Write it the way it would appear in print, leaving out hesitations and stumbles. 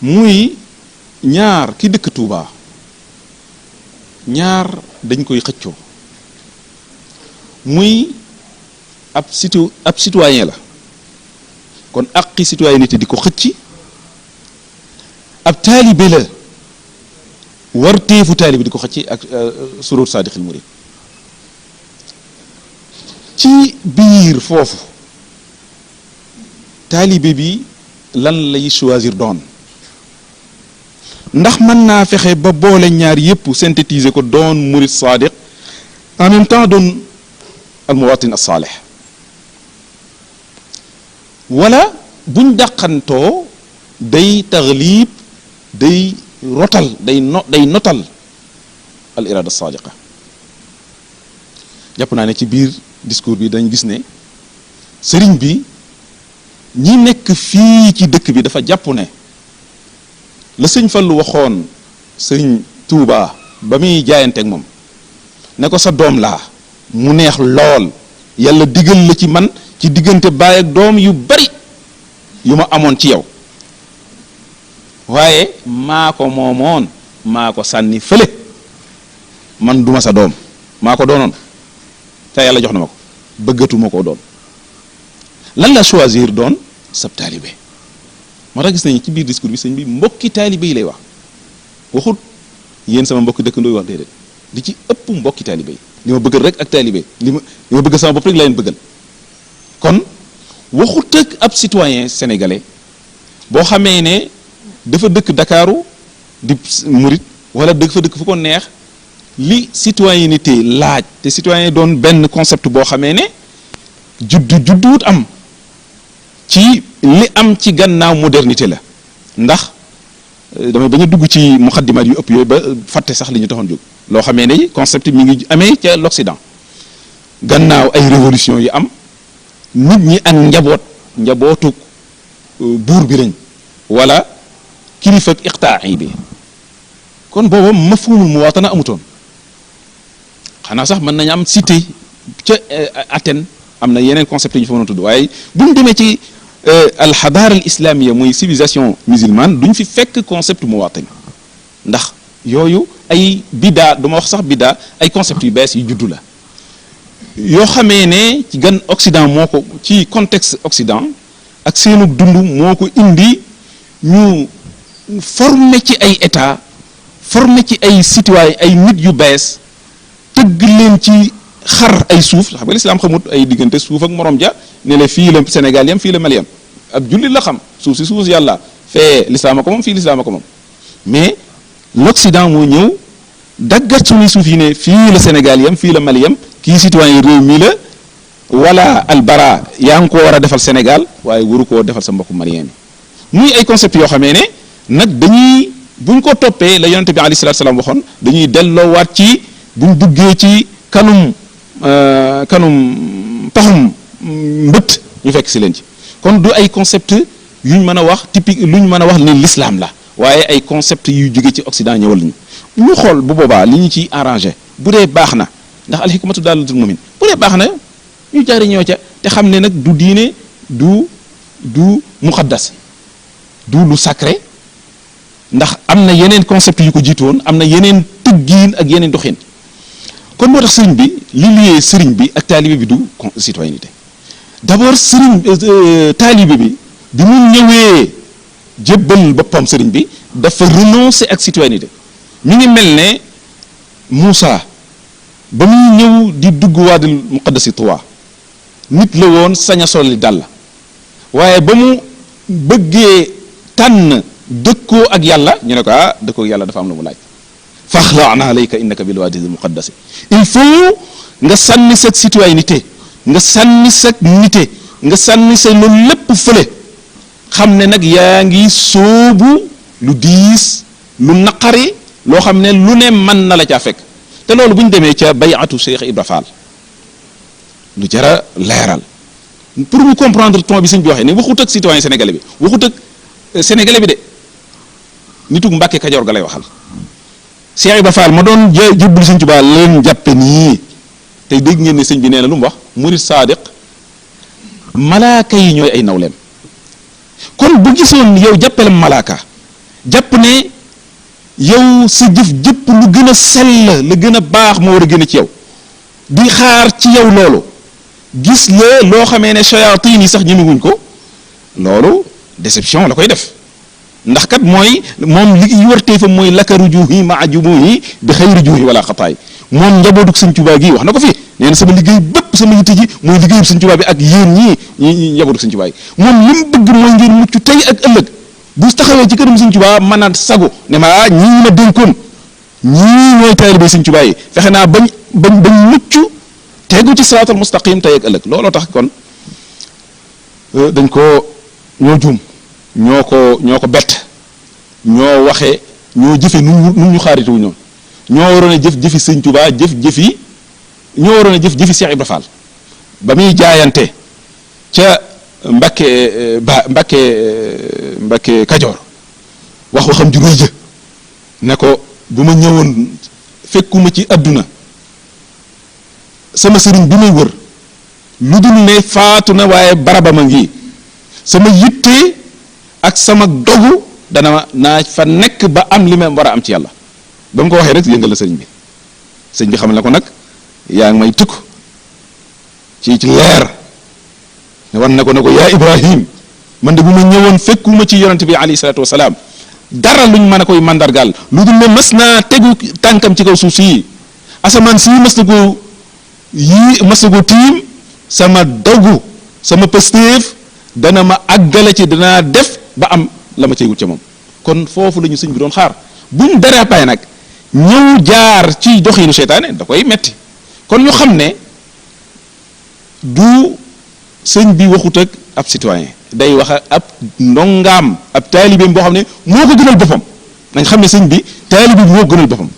muy ñaar ki dëkk Touba ñaar dañ koy xëccoo muy ab citoyen la kon aqi citoyenneté di ko xëcci ab taalibe la war teefu taalibe di ko xëcci ak surur sadiqil murid ci biir foofu taalibe bi lan lay choisir doon ndax mën naa fexe ba boole ñaar yépp synthétiser ko doon murid sadiq en même temps doon al muwatin as-salih wala buñ dàqantoo day taglib day rotal day notal al irada as-sadiqa jàpp naa ne ci biir discours bi dañ gis ne sëriñ bi ñi nekk fii ci dëkk bi dafa jàpp ne la sëñ Fallu waxoon sëñ Tuuba ba muy jaayanteeg moom ne ko sa doom laa mu neex lool yàlla digal la ci man ci diggante baay ak doom yu bari yu ma amoon ci yow waaye maa ko moomoon maa ko sànni fële man duma sa doom maa ko doonoon te yàlla jox na ma ko bëggatuma koo doon lan la choisir doon sab taalibe moo tax gis nañu ci biir discours bi sëñ bi mbokki taalibe yi lay wax waxut yéen sama mbokki dëkkandoo yi wax déedéet di ci ëpp mbokki taalibe yi li ma bëggal rek ak taalibe li ma bëggal sama bopp rek laa leen bëggal kon waxut ak ab citoyen sénégalais boo xamee ne dafa dëkk Dakaaru di murit wala dafa dëkk fu ko neex li citoyenneté laaj te citoyen doon benn concept boo xamee ne judduwut am ci li am ci gannaaw modernité la ndax damay bañ a dugg ci muxaddimaat yu ëpp yooyu ba fàtte sax li ñu taxoon jóg loo xamee ne concept mi ngi amee ca l'Occident gannaaw ay révolution yu am nit ñi ak njabootu buur bi lañ wala kilifa ak iqtaa'i bi kon booba mafhumul muwaatana amutoon xanaa sax mën nañu am cité ca Athènes am na yeneen concept yu ñu fa mën a tudd waaye bu ñu demee ci alxadaara al islamia muy civilisation musulmane duñ fi fekk concept muwaatin ndax yooyu ay biddaa duma wax sax biddaa ay concept yu bees yu juddu la yoo xamee ne ci gan Occident moo ko ci contexte Occident ak seenu dund moo ko indi ñu formé ci ay état formé ci ay citoyen ay nit yu bees tëgg leen ci xar ay suuf xam nga lislaam xamut ay diggante suuf ak morom ja ne la fii la Sénégal yam fii la Mali yam ab jullit la xam suuf si suuf yàlla fee lislaama ko moom fii lislaama ko moom mais l'Occident moo ñëw daggat suñuy suuf yi ne fii la Sénégal yam fii la Mali yam kii citoyen réew mi la wala albara yaa ngi ko war a defal Sénégal waaye waru koo defal sa mbokku malien mi muy ay concept yoo xamee ne nag dañuy buñ ko toppee la yonente bi alayhi salaatu salaam waxoon dañuy delloowaat ci buñ duggee ci kanum paxum mbët ñu fekk si leen ci kon du ay concept yuñ mën a wax typique luñ mën a wax ne l'islam la waaye ay concept yuy jóge ci Occident ñëwal ñu xool bu boobaa li ñu ciy arrangé bu dee baax na ndax alxikmatu daalatul mu'min bu dee baax na ñu jariñoo ca te xam ne nag du diine du muqaddas du lu sacré ndax am na yeneen concept yu ko jiitoon am na yeneen tëggiin ak yeneen doxin kon moo tax sëriñ bi li liyee sëriñ bi ak taalibe bi du citoyenneté d'abord sëriñ taalibe bi mu ñëwee jébbal boppam sëriñ bi dafa renoncer ak citoyenneté mi ngi mel ne Moussa ba muy ñëw di dugg waadil muqaddasi Tuwa nit la woon sañ a solli dàll waaye ba mu bëggee tànn dëkkoo ak yàlla ñu ne ko dëkkoo ak yàlla dafa am lu mu laaj faxla'na alayka innaka bil waadi al muqaddasi il faut nga sànni sa citoyenneté nga sànni sa nité nga sànni sa loolu lépp fële xam ne nag yaa ngi sóobu lu diis lu naqari loo xam ne lu ne mën na la caa fekk te loolu bu ñu demee ca bayatu Cheikh Ibra Fall lu jara leeral pour mu comprendre ton bi sëñ bi waxee ne waxut ak citoyen sénégalais bi waxut ak sénégalais bi de nitug Mbàkke Kajoor ga lay waxal Cheikh Ibra Fall ma doon jébbal sëñ Tuubaa leen jàppe nii tey dégg ngeen ne sëñ bi nee na lu mu wax murid saadiq malaaka yi ñooy ay nawleem kon bu gisoon yow jàppale malaaka jàpp ne yow sa jëf jëpp lu gën a sell la gën a baax moo war a gën a ci yow di xaar ci yow loolu gis la loo xamee ne shayatin yi sax ñemewuñ ko loolu déception la koy def ndax kat mooy moom li wartee fa mooy laka rujuhi maa jumuhi bi xayri juhi wala xataay moom njabootug Sëñ Tuubaa gi wax na ko fi nee na sama liggéey bépp sama yitte ji mooy liggéeyub Sëñ Tuubaa bi ak yéen ñi njabootug Sëñ Tuubaa yi moom li mu bëgg mooy ngeen mucc tey ak ëllëg bu taxawee ci këram Sëñ Tuubaa mën a sagu ne ma ñii ma dénkoon ñii ñooy taalibe Sëñ Tuubaa yi fexe naa bañ mucc tegu ci siraatal mustaqim tey ak ëllëg looloo tax kon dañ ko ñoo juum ñoo ko bett ñoo waxe ñoo jëfe nu ñu xaarituwu ñoom ñoo waroon a jëfi Sëñ Tuubaa ñoo waroon a jëfi Cheikh Ibra Fall ba muy jaayante ca Mbakke Kajoor waxam ju rëy ja ne ko bu ma ñëwoon fekkuma ci àdduna sama sëriñ bi may wër lu dul ne faatu na waaye barabama ngi sama yitte ak sama dogu naa fa nekk ba am li ma war a am ci yàlla ba mu ko waxee rek yëngal la sëriñ bi xamal na ko nag yaa ngi may tukk ci leer wan na ko yaa Ibrahim man de bu ma ñëwoon fekkuma ci yonent bi alayhi salaatu wasalaam dara luñ mën a koy mandargaal lu dul ne mës naa tegu tànkam ci kaw suuf si asamaan si mës na ko tiim sama dogu sama pëstéef dana ma àggale ci danaa def ba am la ma cay wut ca moom kon foofu la ñu sëñ bi doon xaar buñ dérapé nag ñëw jaar ci doxiinu seytaane da koy metti kon ñu xam ne du sëñ bi waxut ak ab citoyen day wax ab ndongaam ab taalibeem boo xam ne moo ko gënal boppam nañ xam ne sëñ bi taalibe bi moo ko gënal boppam